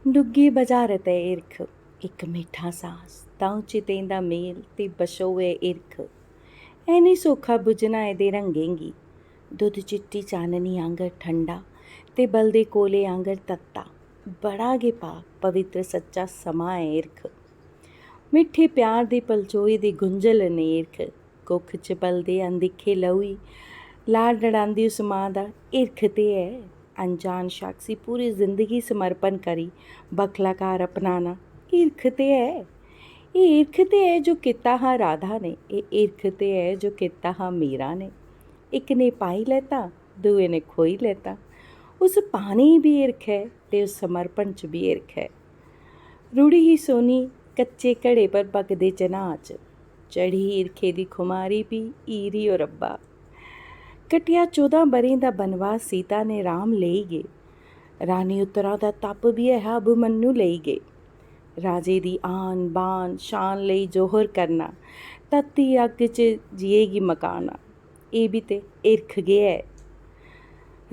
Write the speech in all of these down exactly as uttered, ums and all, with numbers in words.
डुग्गी बजारत ऐ हिरख, इक मिट्ठा सास, द'ऊं चितें दा मेल ते बछोऐ हिरख। ऐ निं सौखा बुज्झना एह्दे रंगें गी। दुद्ध चिट्टी चाननी आंगर ठंडा ते बलदे कोले आंगर तत्ता। बड़ा गै पाक, पवित्र, सच्चा समां ऐ हिरख। मिट्ठे प्यार दी पलचोई दी गुंझल न हिरख। कुक्ख च पलदे अनदिक्खे ल'ऊ ई लाड़ लड़ांदी उस मां दा हिरख ते ऐ। अनजान शख्स गी पूरी जिंदगी समर्पण करी बक्खला घर अपनाना हिरख ते ऐ। एह् हिरख ते ऐ जो कीता हा राधा ने, एह् हिरख ते ऐ जो कीता हा मीरा ने। इक ने पाई लैता, दूए ने खोई लैता। उस पाने गी बी हिरख ऐ ते उस समर्पण च बी हिरख ऐ। रुढ़ी ही सोनी कच्चे घड़े पर बगदे चन्हां च, चढ़ी हिरखै दी खुमारी बी हीरी ओ रब्बा। कट्टेआ चौदां ब'रें दा बनवास सीता ने राम लेई गे। रानी उत्तरा दा तप बी ऐ हा अभिमन्यु लेई गे। राजे दी आन, बान, शान लेई जोहर करना, तत्ती अग्ग च जिए गी मकाना, एह् बी ते हिरख गै ऐ।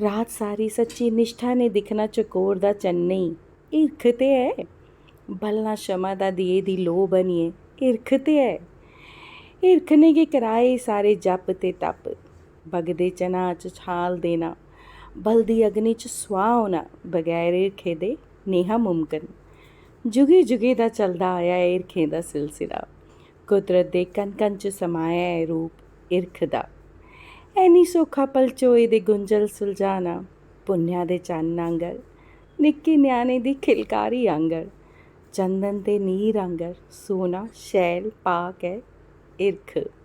रात सारी सच्ची निश्ठा ने दिक्खना चकोर दा चन्नै गी, हिरख ते ऐ। बलना शमा दा दिए दी लोऽ बनियै, हिरख ते ऐ। हिरख ने गै कराए सारे जप ते तप। बगदे चन्हां च छाल देना, बलदी अग्नि च सुआह् होना, बगैर हिरखै दे नेहा मुमकन। जुगें जुगें दा चलदा आया ऐ हिरखें दा सिलसिला। कुदरत दे कण कण च समाया ऐ रूप हिरख दा। ऐ निं सौखा पलचोए दे गुंझल सुलझाना। पुन्नेआ दे चन्न आंगर, निक्के ञ्याणे दी खिलकारी आंगर, चंदन ते नीर आंगर सोह्ना, शैल, पाक ऐ हिरख।